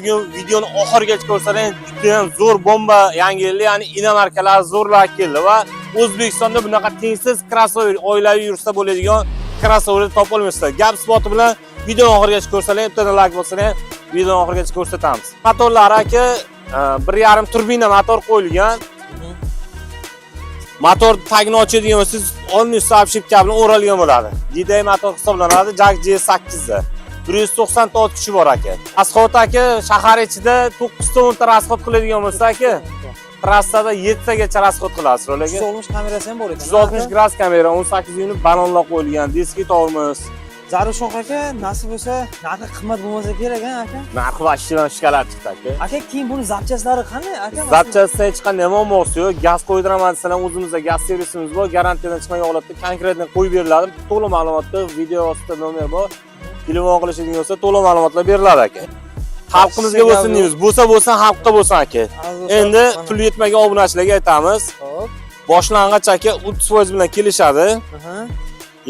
Bugun videoni oxirigacha ko'rsangiz, juda ham zo'r bomba yangi yilda, ya'ni иномарка lar zo'rlar keldi va O'zbekistonda bunaqa tengsiz crossover, oilaviy yursa bo'ladigan crossoverni topa olmaysizlar. Gap isboti bilan videoni oxirigacha ko'rsangiz, bitta like bo'lsa, videoni oxirigacha ko'rsatamiz. Motorlari, aka, 1,5 turbina motor qo'yilgan. Motor tagini ochadigan bo'lsangiz, полностью обшивка bilan o'ralgan bo'ladi. DDI motor hisoblanadi, JAC G8 da. 190 ta ot kuchi bor, aka. Расход, aka, shahar ichida 9 ta 10 ta расход qiladigan bo'lsa, aka, trassada 7 tagacha расход qilasiz, aka. 360 kamerasi ham bor ekan. 360 gradus kamera, 18 unit balonlar qo'yilgan, diski tormoz. Zarushoh aka, nasib bo'lsa, narxi qimmat bo'lmasa kerak, a, aka? Narxi вообще шоколад chiqdi, aka. Aka, keyin buni запчасть lari qanday, aka? Запчасть dan hech qanday muammosi yo'q. Gaz qo'ydiraman desalar, o'zimizda gaz servisimiz bor. Garantiyadan chiqmagan holatda конкретно qo'yib beriladi. To'liq ma'lumotni video ostida nomer bor. Telefon qilishadigan bo'lsa, to'liq ma'lumotlar beriladi, aka. Xalqimizga bo'lsin deymiz. Bo'lsa bo'lsin, xalqqa bo'lsin, aka. Endi pul yetmagan obunachilarga aytamiz. Boshlang'ich, aka, 30% bilan kelishadi.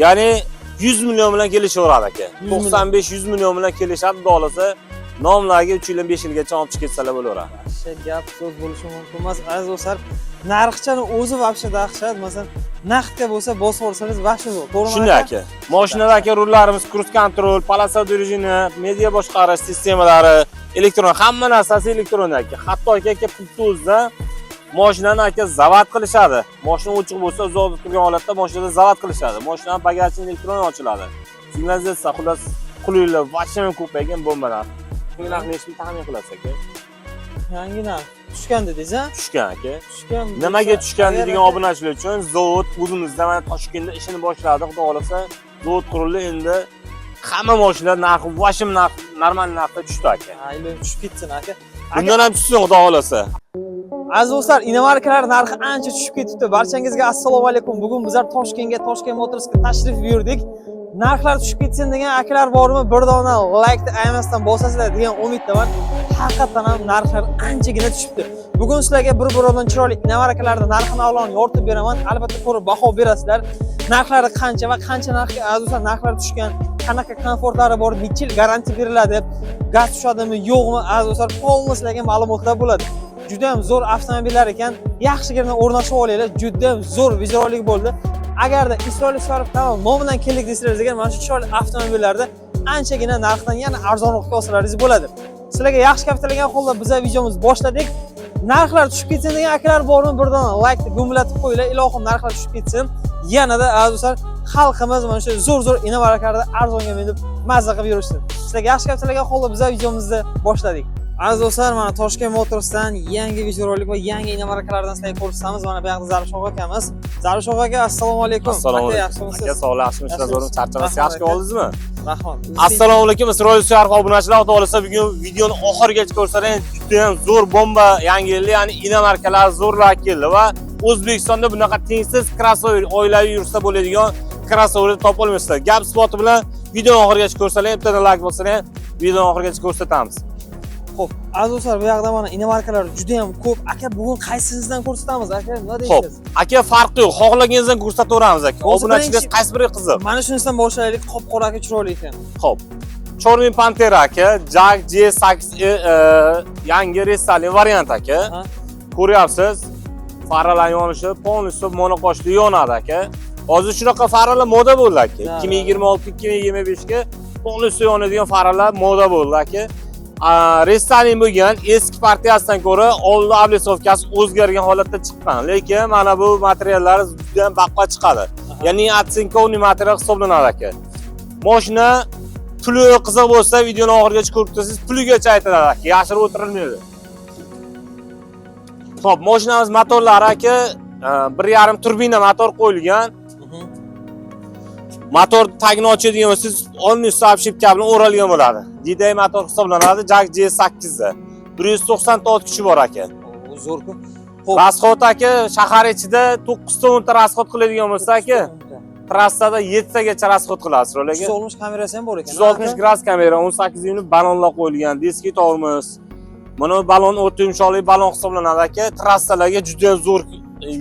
Ya'ni 100 million bilan kelishaveradi, aka. 100 million. 95-100 million bilan kelishadi, xudo xohlasa. Nomlarga 3 yildan 5 yilgacha olib chiqib ketsalar bo'laveradi. Вообще gap so'z bo'lishi mumkin emas. Aziz do'stlar, narxchani o'zi вообще dahshat. Masalan, naqdga bo'lsa bosib olsangiz, вообще zo'r. To'g'rimi? Shunday, aka. Mashinada, aka, rullarimiz круиз-контроль, полоса движения, media boshqarish sistemalari, elektron, hamma narsasi elektron, aka. Hatto aka, pultni o'zidan mashinani, aka, zavod qilishadi. Mashina o'chiq bo'lsa, uzoqda turgan holatda mashinada zavod qilishadi. Mashinani bagajni elektron ochiladi. Signalizatsiya, xullas, qulaylar вообще ko'paygan, bomba narx. Bu narx nechi taxmin qilasiz, aka? Yangi narx tushgan dedingiz, a? Tushgan, aka. Tushgan. Nimaga bo'lsa, tushgan agar deydigan obunachilar uchun zavod o'zimizda, mana, Toshkentda ishini boshladi, xudo xohlasa, zavod qurildi, endi hamma mashinalar narxi вообще narx normal narxda tushdi, aka. Ha, iloyim tushib ketsin, aka. Bundan ham tushsin, xudo xohlasa. Aziz do'stlar, иномарка lar narxi ancha tushib ketibdi. Barchangizga assalomu alaykum. Bugun bizlar Toshkentga, Toshkent Motorsga tashrif buyurdik. Narxlar tushib ketsin degan akalar bormi? Bir dona laykni ayamasdan bosasizlar degan umiddaman. Haqiqatan ham narxlar anchagina tushibdi. Bugun sizlarga bir birovdan chiroyli иномарка larni narxini avvalon yoritib beraman. Albatta ko'rib baho berasizlar. Narxlari qancha va qancha narxga, aziz do'stlar, narxlar tushgan, qanaqa komfortlari bor, necha yil garantiya beriladi, gaz tushadimi, yo'qmi, aziz do'stlar, полный sizlarga ma'lumotlar bo'ladi. Juda ham zo'r avtomobillar ekan, yaxshigina o'rnashib olinglar. Juda ham zo'r videorolik bo'ldi. Agarda Isroil Isroilov kanal nomidan keldik desangiz agar, mana shu chiroyli avtomobillarni anchagina narxdan yana arzonroqqa olsalaringiz bo'ladi. Sizlarga yaxshi kayf tilagan holda biza videomizni boshladik. Narxlar tushib ketsin degan akalar bormi? Bir dona laykni gumlatib qo'yinglar. Ilohim, narxlar tushib ketsin yanada, aziz do'stlar, xalqimiz mana shu zo'r zo'r иномарка larda arzonga minib, mazza qilib yurishsin. Sizlarga yaxshi kayf tilagan holda biza videomizni boshladik. Aziz do'stlar, mana Toshkent Motorsdan yangi videorolik va yangi иномарка lardan sizlarga ko'rsatamiz. Mana bu yoqda Zarushoh akamiz. Zarushoh aka, assalomu alaykum. Assalomu Aka, alaykum. yaxshimisiz? Aka, sog'lik, yaxshimisiz? Zo'rmi, charchamas, Rahmat, yaxshi aka. oldingizmi? Rahmat. Assalomu alaykum, Isroil Suyarov obunachilar, xudo xohlasa, bugun videoni oxirigacha ko'rsangiz, juda ham zo'r bomba yangi yilda, ya'ni иномарка lar zo'rlar keldi va O'zbekistonda bunaqa tengsiz crossover, oilaviy yursa bo'ladigan crossoverni topa olmaysizlar. Gap isboti bilan videoni oxirigacha ko'rsangiz, bitta like bo'lsa, videoni oxirigacha ko'rsatamiz. Xo'p, aziz do'stlar, bu yoqda mana иномарка lar juda ham ko'p. Aka, bugun qaysinisidan ko'rsatamiz, aka? Nima Xo'p, deysiz? Aka, farqi yo'q, xohlaganingizdan ko'rsataveramiz, aka. Hozir Obunachilar birinchi- qaysi biri qiziq? Mana shunisidan boshlaylik, qop-qora, aka, chiroyli ekan. Xo'p. Черный Pantera, aka, JAC G8 yangi рестайлинг variant, aka. Ko'ryapsiz. Faralar yonishi полностью monoqoshli yonadi, aka. Hozir shunaqa faralar moda bo'ldi, aka. Да, 2026-2025 ga полностью yonadigan faralar moda bo'ldi, aka. Рестайлинг bo'lgan, eski partiyasidan ko'ra oldi облицовка si o'zgargan holatda chiqqan. Lekin mana bu materiallar juda ham baquvvat chiqadi. Ya'ni оцинкованный material hisoblanadi, aka. Mashina puli qiziq bo'lsa, videoni oxirigacha ko'rib tursangiz, puligacha aytiladi, aka. Yashirib o'tirilmaydi. Xo'p, mashinamiz motorlari, aka, 1,5 turbina motor qo'yilgan. Motor tagini ochadigan bo'lsangiz, полностью обшивка bilan o'ralgan bo'ladi. DDI motor hisoblanadi, JAC G8 da. 190 ta ot kuchi bor, aka. O, zo'r-ku. Xo'p. Расход, aka, shahar ichida 9 ta 10 ta расход qiladigan bo'lsa, aka, trassada 7 tagacha расход qilasiz, aka. 360 kamerasi ham bor ekan. 360 gradus kamera, 18 unit balonlar qo'yilgan, diski tormoz. Mana bu balon o'ta yumshoqli balon hisoblanadi, aka. Trassalarga juda zo'r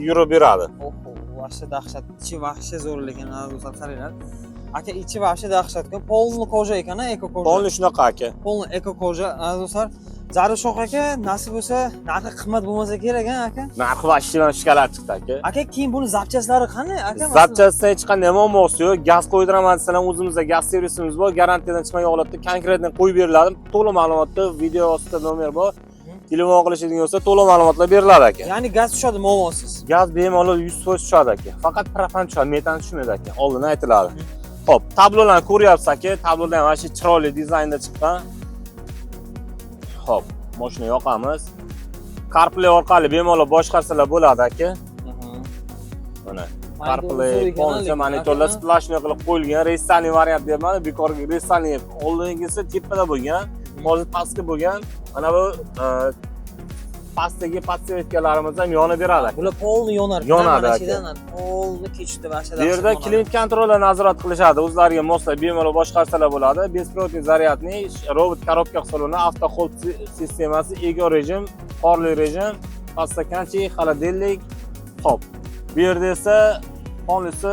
yurib beradi. Oho, вообще dahshat. Ichi вообще zo'r lekin, aziz do'stlar, qaranglar. Aka, ichi вообще dahshat. Полный кожа ekan, эко кожа. Полный shunaqa, aka. Полный эко кожа, aziz do'stlar. Zarushoh aka, nasib bo'lsa, narxi qimmat bo'lmasa kerak, a aka? Narxi вообще shishkalar chiqdi, aka. Aka, keyin buni запчасть lari qanday, aka? Запчасть dan hech qanday muammosi yo'q. Gaz qo'ydiraman desalar, o'zimizda gaz servisimiz bor. Garantiyadan chiqmagan holatda конкретно qo'yib beriladi. To'liq ma'lumotni video ostida nomer bor. Telefon qilishadigan bo'lsa, to'liq ma'lumotlar beriladi, aka. Ya'ni gaz tushadi muammosiz. Gaz bemalol 100% tushadi, aka. Faqat propan tushadi, metan tushmaydi, aka. Oldin aytiladi. Xo'p, tablolarni ko'ryapsiz, aka. Tablolar ham mana shu chiroyli dizaynda chiqqan. Xo'p, mashina yoqamiz. CarPlay orqali bemalol boshqarsalar bo'ladi, aka. Mana CarPlay, полностью monitorlar сплошной qilib qo'yilgan, рестайлинг variant deyapman, bekorga рестайлинг. Oldingisi tepada bo'lgan, hozir pastga bo'lgan. Mana bu pastdagi подсветка larimiz ham yonib beradi. Bular полный yonar. Yonadi, Mana aka. shu yerdan полный kechdi вообще. Bu yerda климат-контроль lar nazorat qilishadi. O'zlariga moslab bemalol boshqarsalar bo'ladi. Беспроводный зарядный, robot коробка hisoblanadi, авто hold sistemasi, eco rejim, qorli rejim, подстаканчик, холодильник. Xo'p. Bu yerda esa полностью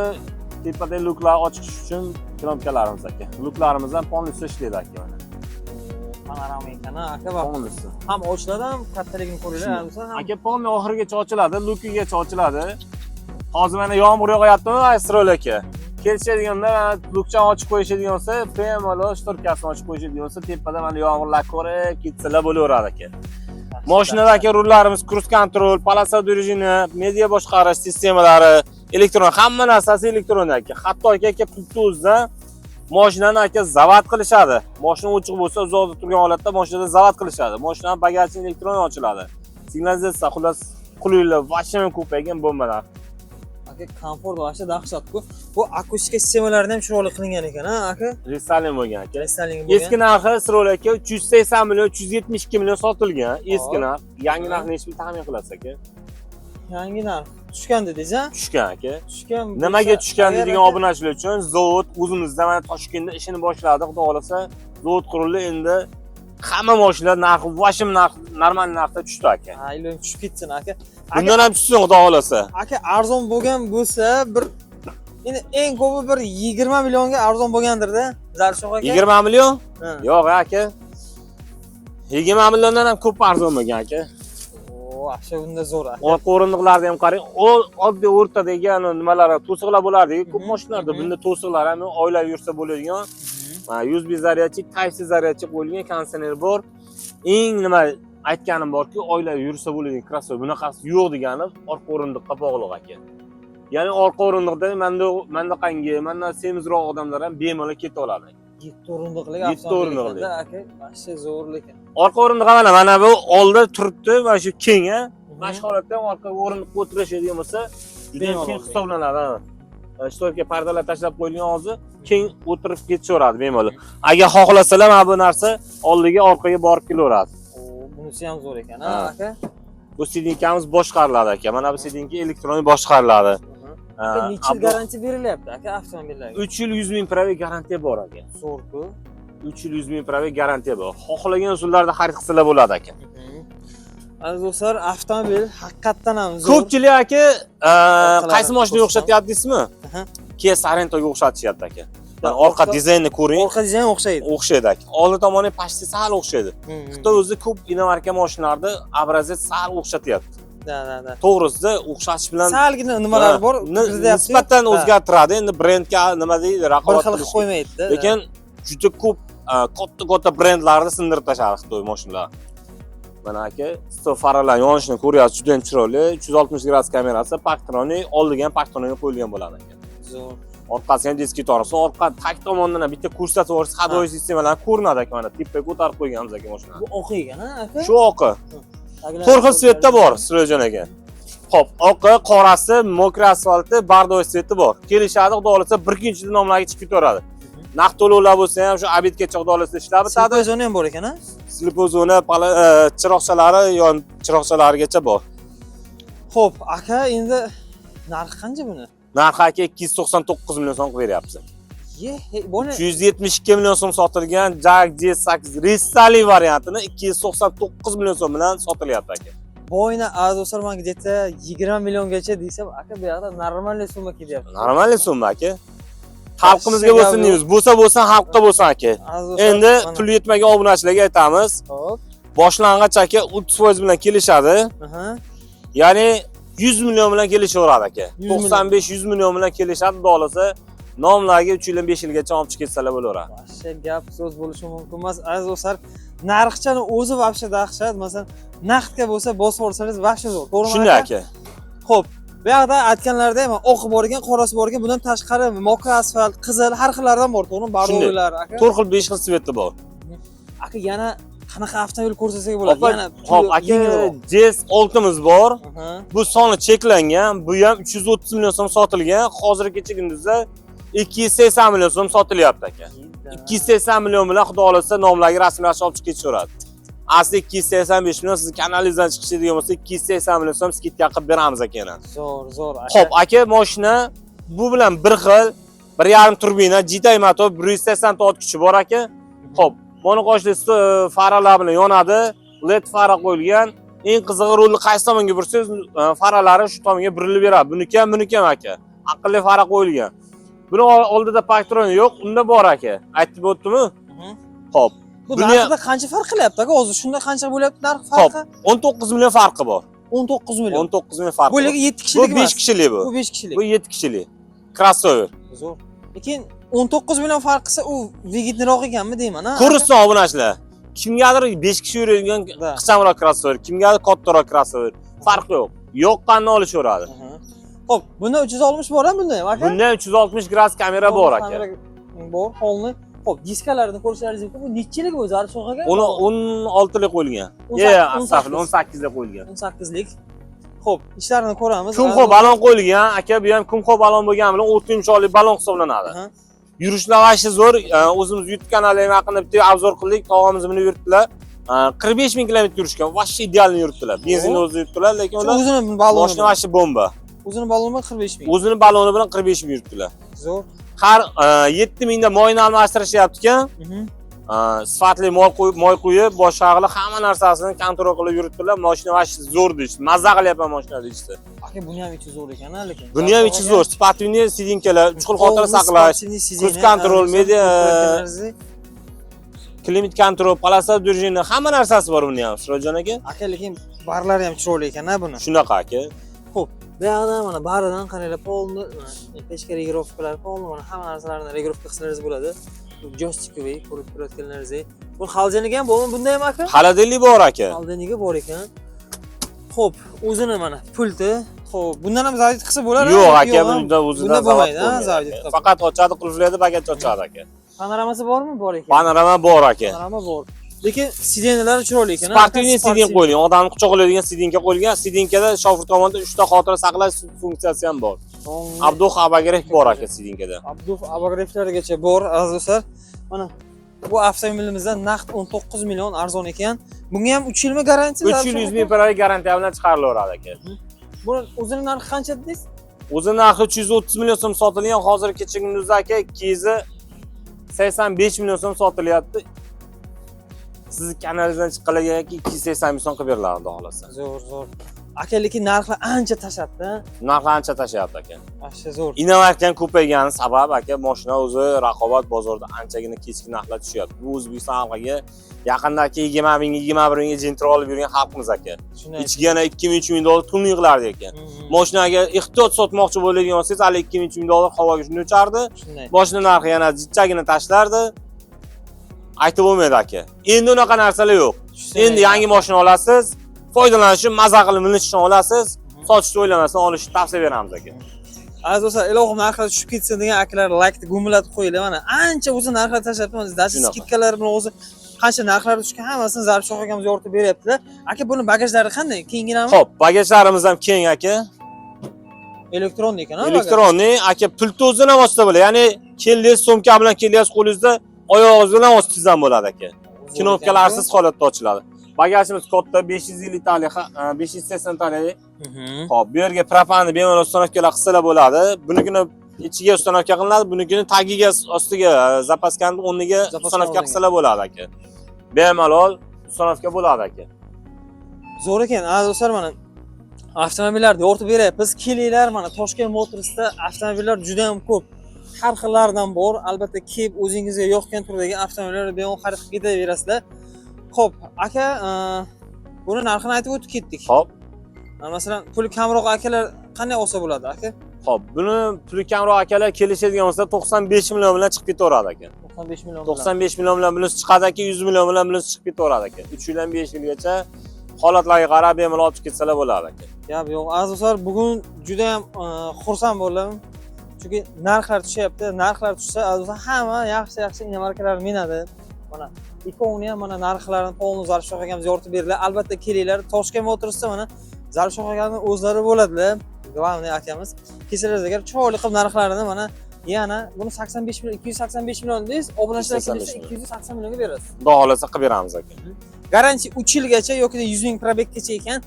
tepadagi lyuklar ochish uchun knopkalarimiz, aka. Lyuklarimiz ham полностью ishlaydi, aka, mana. Panorama ekan, ha, aka, bak. Полностью. Ham ochiladi, ham kattaligini ko'ringlar, bo'lsa ham. Aka, полный oxirigacha ochiladi, lukigacha ochiladi. Hozir mana yomg'ir yog'yaptimi, Isroil aka? Kelishdiganda mana lukchani ochib qo'yishadigan bo'lsa, bemalol шторка sini ochib qo'yishadigan bo'lsa, tepada mana yomg'irlar ko'rib ketsalar bo'laveradi, aka. Mashinada, aka, rullarimiz круиз-контроль, полоса режими, media boshqarish sistemalari, elektron, hamma narsasi elektron, aka. Hatto aka, pultni o'zidan mashinani, aka, zavod qilishadi. Mashina ochiq bo'lsa, uzoqda turgan holatda mashinada zavod qilishadi. Mashinani bagajni elektron ochiladi. Signalizatsiya, xullas, qulaylik вообще ko'paygan bombalar. Aka, komfort вообще dahshat-ku. Bu akustika sistemalarini ham chiroyli qilingan ekan, ha, aka? Рестайлинг bo'lgan, aka. Рестайлинг bo'lgan. Eski narxi, Isroil aka, 380 million, 372 million sotilgan eski narx. Yangi narx nechi pul taxmin qilasiz, aka? Yangi narx tushgan dedingiz, ha? Tushgan, aka. Tushgan. Nimaga bo'lsa, tushgan agar deydigan aka- obunachilar uchun zavod o'zimizda mana Toshkentda ishini boshladi. Xudo xohlasa, zavod qurildi, endi hamma mashinalar narxi вообще narx normal narxda tushdi, aka. Ha, iloyim tushib ketsin, aka. Aka, Bundan ham tushsin, xudo xohlasa. Aka, arzon bo'lgan bo'lsa, bir endi eng ko'pi bir 20 millionga arzon bo'lgandir-da, Zarshoh aka. 20 million? Ha. Yo'q, aka. 20 milliondan ham ko'p arzon bo'lgan, aka. O, вообще unda zo'r, aka. Orqa o'rindiqlarni ham qarang. O oddiy o'rtadagi ana nimalar, to'siqlar bo'lardi ko'p mashinalarda. Bunda to'siqlar ham oylab yursa bo'ladigan. Mana USB зарядчик, Type-C зарядчик qo'yilgan, konditsioner bor. Eng nima aytganim borki, oylab yursa bo'ladigan crossover bunaqasi yo'q degani orqa o'rindiqqa bog'liq, aka. Ya'ni orqa o'rindiqda mandaqangi, mandan semizroq odamlar ham bemalol keta oladi. Yetti o'rindiqli Yetti avtomobil o'rindiqli. ekanda, aka. Вообще zo'r lekin. Orqa o'rindiq mana bu oldi turibdi, mana shu keng, a. Mana shu holatda ham orqa o'rindiqqa o'tirishadigan bo'lsa, juda Bemalol. Keng hisoblanadi. Ha. Шторка pardalar tashlab qo'yilgan hozir, keng o'tirib ketishaveradi bemalol. Agar xohlasalar, mana bu narsa oldiga, orqaga borib kelaveradi. O, bunisi ham zo'r ekan, ha, Ha. aka. Bu сиденье miz boshqariladi, aka. Mana bu сиденье elektron boshqariladi. Aka, necha yil garantiya berilyapti, aka, avtomobillarga? 3 yil 100 ming пробег garantiya bor, aka. Zo'r-ku. 3 yil 100 ming пробег garantiya bor. Xohlagan usullarda xarid qilsalar bo'ladi, aka. Aziz do'stlar, avtomobil haqiqatdan ham zo'r. Ko'pchilik, aka, Orqalari qaysi mashinaga ko'rsam. o'xshatyapti deysizmi? Aha. Kia Sorrentoga o'xshatishyapti, aka. Mana orqa dizaynni ko'ring, Orqa dizayn o'xshaydi. O'xshaydi, aka. Oldi tomoni почти sal o'xshaydi. Xitoy o'zi ko'p иномарка mashinalarni образец sal o'xshatyapti. Да, да, да. To'g'risida o'xshatish bilan Salgina nimalar bor, kirityapti. Nisbatan o'zgartiradi. Endi brendga nima deydi, Bir raqobat xil qilib qilish. qo'ymaydi. Lekin juda ko'p katta katta brendlarni sindirib tashladi Xitoy mashinalar. Mana, aka, stop faralar yonishini ko'ryapsiz, juda ham chiroyli. 360 gradus kamerasi, Parktronic, oldiga ham Parktronic qo'yilgan bo'ladi, aka. Zo'r. Orqasi ham diski tormoz, orqa tag tomonidan ham bitta ko'rsatib yuborsa, ходовой sistemalar ko'rinadi, aka, mana tepaga ko'tarib qo'yganmiz, aka, mashinani. Bu oq ekan, ha, aka? Shu oqi. Tagilar- To'rt xil цвет da bor, Sirojon aka. Xo'p, oqi, qorasi, мокрый asfalti, бордовый цвет i bor. Kelishadi, xudo xohlasa, bir kun ichida nomlarga chiqib ketaveradi. Naqd to'lovlar bo'lsa ham shu обед gacha, xudo xohlasa, ishlab bitadi. Слепой zona ham bor ekan, ha? Слепой zona, chiroqchalari, yon chiroqchalarigacha bor. Xo'p, aka, endi narxi qancha buni? Narxi, aka, 299 million so'm qilib beryapmiz. Ye, buni 372 million so'm sotilgan Jag J8 рестайлинг variantini 299 million so'm bilan sotilyapti, aka. Boyna, aziz do'stlar, man где-то 20 milliongacha desam, aka, bu yoqda нормальный summa kelyapti. Нормальный summa, aka. Xalqimizga bo'lsin deymiz. Bo'lsa bo'lsin, xalqqa bo'lsin, aka. Aziz do'stlar, Endi mana. pul yetmagan obunachilarga aytamiz. Xo'p. Boshlang'ich, aka, 30% bilan kelishadi. Ya'ni 100 million bilan kelishaveradi, aka. 100 million. 95-100 million bilan kelishadi, xudo xohlasa. Nomlarga 3 yildan 5 yilgacha olib chiqib ketsalar bo'laveradi. Вообще gap so'z bo'lishi mumkin emas. Aziz do'stlar, narxchani o'zi вообще dahshat. Masalan, naqdga bo'lsa bosib olsangiz вообще zo'r. To'g'rimi? Shunday, aka. Xo'p, bu yoqda aytganlarida ham oqi bor ekan, qorasi bor ekan. Bundan tashqari мокрый asfalt, qizil, har xillaridan bor, to'g'rimi? Shunday. Бордовый lar, aka. 4 xil, 5 xil цвет i bor. Aka, yana qanaqa avtomobil ko'rsatsak bo'ladi? Hop, Yana hop, aka, yengilroq. JS 6miz bor. Bu soni cheklangan. Bu ham 330 million so'm sotilgan. Hozirgi kecha kunduzda 280 million so'm sotilyapti, aka. 280 million bilan, xudo xohlasa, nomlarga rasmlashib olib chiqib ketishaveradi. Asli 285 million. Sizni kanalingizdan chiqishadigan bo'lsa, 280 million so'm скидка qilib beramiz, aka, yana. Zo'r, zo'r, aka. Xo'p, aka, mashina bu bilan bir xil, 1,5 turbina, GTI motor, 180 ta ot kuchi bor, aka. Xo'p, buni qoshli faralar bilan yonadi, LED fara qo'yilgan. Eng qizig'i, rulni qaysi tomonga bursangiz, faralari shu tomonga burilib beradi. Buniki ham, buniki ham, aka. Aqlli fara qo'yilgan. Buni oldida парктроник yo'q, unda bor, aka. Aytib o'tdimmi? Mhm. Xo'p. Bu narxida qancha farq qilyapti, aka? Hozir shunda qancha bo'lyapti narx Xo'p, farqi? 19 million farqi bor. 19 million. 19 million farqi Bu bor. lekin 7 Bu kishilik 5 emas. kishilik bu. Bu 5 kishilik. Bu 7 kishilik. Crossover. Zo'r. Lekin 19 million farq qilsa, u выгодный roq ekanmi deyman, ha? Ko'rishsin obunachilar. Kimgadir 5 kishi yuradigan ixchamroq crossover, kimgadir kattaroq crossover. Farqi yo'q. Yoqqanini olishaveradi. Xo'p, bunda 360 bor bunda ham, aka? Bunda 360 gradus kamera bor, aka. Kamera bor, полный. Xo'p, diskalarini ko'rishlaringiz mumkin. Bu necha yillik o'zi, Arifshoh aka? Uni 16 lik qo'yilgan. 18. Ye, astag'firullah, 18 lik qo'yilgan. 18lik. Xo'p, ishlarini ko'ramiz. Kumho balon qo'yilgan, aka, bu ham Kumho balon bo'lgani bilan o'rta yumshoqli balon hisoblanadi. Yurishlar вообще zo'r. O'zimiz YouTube kanalida ham yaqinda bitta обзор qildik. Tog'amiz buni yuribdilar. 45 ming kilometr yurishgan. Вообще идеально yuribdilar. Benzinni o'zi yuribdilar, lekin Shu ular o'zini baloni mashina bilan. вообще bomba. O'zini baloni bilan 45 ming. O'zini baloni bilan 45 ming yuribdilar. Zo'r. Har 7 mingda moyni almashtirishyapti ekan. Sifatli moy qo'yib, moy quyib, boshqa qilib, hamma narsasini контроль qilib yuribdilar. Mashina вообще zo'r deyishdi. Mazza qilyapman mashina deyishdi. Aka, buni ham ichi zo'r ekan, lekin. Buni ham ichi zo'r. Спортивный сиденька lar, chuqur xotira saqlash, cruise control, media, климат-контроль, полоса движения, hamma narsasi bor buni ham, Sirojon aka. Aka, lekin barlari ham chiroyli ekan, buni. Shunaqa, aka. Xo'p, bu yoqdan mana baridan qaranglar, полный pechka регулировка lar, полный mana hamma narsalarni регулировка qilsangiz bo'ladi. Bu джойстиковый ko'rib turayotganlaringizdek. Bu холодильник ham bormi bunda ham, aka? Холодильник bor, aka. Холодильник i bor ekan. Xo'p, o'zini mana pulti. Xo'p, bundan ham заводить qilsa bo'ladimi? Yo'q, aka, bunda o'zidan Bunda zavod bo'lmaydi, ha, bo'lmaydi, заводить aka. qilib. Faqat ochadi, qulflaydi, bagaj ochadi, aka. Panoramasi bormi? Bor ekan. Panorama bor, aka. Panorama bor. Lekin сиденья lari chiroyli ekan. Спортивный сиденье qo'yilgan, odamni quchoqlaydigan сиденье qo'yilgan. Сиденье da shofir tomonda 3 ta xotira saqlash funksiyasi ham bor. Обдув, обогрев bor, aka, сиденье da. Обдув, обогрев largacha bor, aziz do'stlar. Mana bu avtomobilimizda naqd 19 million arzon ekan. Bunga ham 3 yilmi garantiya? 3 yil 100 ming пробег garantiya bilan chiqarilaveradi, aka. Buni o'zini narxi qancha dedingiz? O'zi narxi 330 million so'm sotilgan, hozir kecha kunduzda, aka, 285 million so'm sotilyapti. Sizni kanalingizdan chiqqanlarga 280 ming so'm qilib beriladi, xudo xohlasa. Zo'r, zo'r. Aka, lekin narxlar ancha tashlabdi. Narxi ancha tashlayapti, aka. Вообще zo'r. Иномарка ko'paygani sabab, aka, mashina o'zi raqobat bozorida anchagina keskin narxlar tushyapti. Bu O'zbekiston xalqiga yaqinda, aka, 20 ming, 21 mingga Gentra olib yurgan xalqimiz, aka. Shunday. Ichiga yana 2 ming, 3 ming dollar tuning qilardi ekan. Mashinaga ehtiyot sotmoqchi bo'ladigan bo'lsangiz, hali 2 ming, 3 ming dollar havoga shunday uchardi. Shunday. Mashina narxi yana jichchagina tashlardi. Aytib bo'lmaydi, aka. Endi unaqa narsalar yo'q. Shunday. Endi yangi mashina olasiz, foydalanish uchun, maza qilib minish uchun olasiz, sotishni o'ylamasdan olishni tavsiya beramiz, aka. Aziz do'stlar, ilohim narxlar tushib ketsin degan akalar laykni gumilatib qo'yinglar. Mana ancha o'zi narxlar tashlabdi. Mana даже Shunaqa. скидка lar bilan o'zi qancha narxlar tushgan, hammasini Zaribshoh akamiz yoritib beryaptilar. Aka, buni bagajlari qanday? Kengginami? Xo'p, bagajlarimiz ham keng, aka. Elektron ekan, ha? Электронный, aka, pultni o'zidan ham ochsa bo'ladi. Ya'ni keldingiz, sumka bilan kelyapsiz, qo'lingizda, oyog'ingiz bilan ochsangiz ham bo'ladi, aka. Knopkalarsiz holatda ochiladi. Bagajimiz katta, 550 talik, 580 talik. Xo'p, bu yerga propanni bemalol установка lar qilsalar bo'ladi. Bunikini ichiga установка qilinadi, bunikini tagiga, ostiga, запаска ni o'rniga Запаска установка o'rniga. qilsalar bo'ladi, aka. Bemalol установка bo'ladi, aka. Zo'r ekan. Aziz do'stlar, mana avtomobillarni yoritib beryapmiz. Kelinglar, mana Toshkent Motorsda avtomobillar juda ham ko'p. Har xillaridan bor. Albatta, kelib o'zingizga yoqgan turdagi avtomobillarni bemalol xarid qilib ketaverasizlar. Xo'p, aka, buni narxini aytib o'tib ketdik. Xo'p. Masalan, puli kamroq akalar qanday olsa bo'ladi, aka? Xo'p, buni puli kamroq akalar kelishadigan bo'lsa, 95 million bilan chiqib ketaveradi aka. 95 million bilan. 95 million bilan bunisi chiqadi aka, 100 million bilan bunisi chiqib ketaveradi aka. 3 yildan 5 yilgacha holatlarga qarab bemalol olib chiqib ketsalar bo'ladi aka. Gap yo'q. Aziz do'stlar, bugun juda ham xursand bo'ldim. Chunki narxlar tushyapti. Narxlar tushsa, aziz do'stlar, hamma yaxshi yaxshi inomarkalar minadi. Mana ikkovini ham mana narxlarini полный Zarifshoh akamiz yoritib berdilar. Albatta kelinglar. Toshkent Motorsda mana Zarifshoh akamiz o'zlari bo'ladilar. Главный akamiz. Kelsalar agar chiroyli qilib narxlarini mana yana buni 85 million, 285 million deysiz, obunachilar 285 kelsa million. 280 millionga berasiz. Xudo xohlasa qilib beramiz aka. Garantiya 3 yilgacha yoki 100 ming пробег gacha ekan.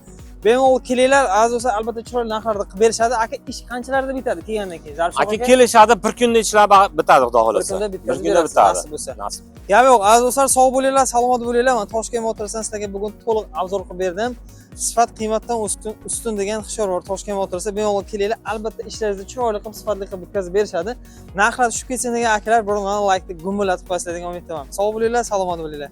Bemalol kelinglar, aziz do'stlar, albatta chiroyli narxlarda qilib berishadi. Aka, ish qanchalarda bitadi kelgandan keyin? Zarifshoh Aka, aka? kelishadi, bir kunda ishlar bitadi, xudo Bir xohlasa. kunda Bir bitkazib kunda berasiz, bitadi. nasib bo'lsa. Nasib. Gap yo'q, aziz do'stlar, sog' bo'linglar, salomat bo'linglar. Mana Toshkent Motorsdan sizlarga bugun to'liq обзор qilib berdim. Sifat qiymatdan ustun degan hushyor bor Toshkent Motorsda. Bemalol kelinglar, albatta ishlaringizni chiroyli qilib, sifatli qilib bitkazib berishadi. Narxlar tushib ketsin degan akalar bir mana laykni gumillatib qo'yasizlar degan umiddaman. Sog' bo'linglar, salomat bo'linglar.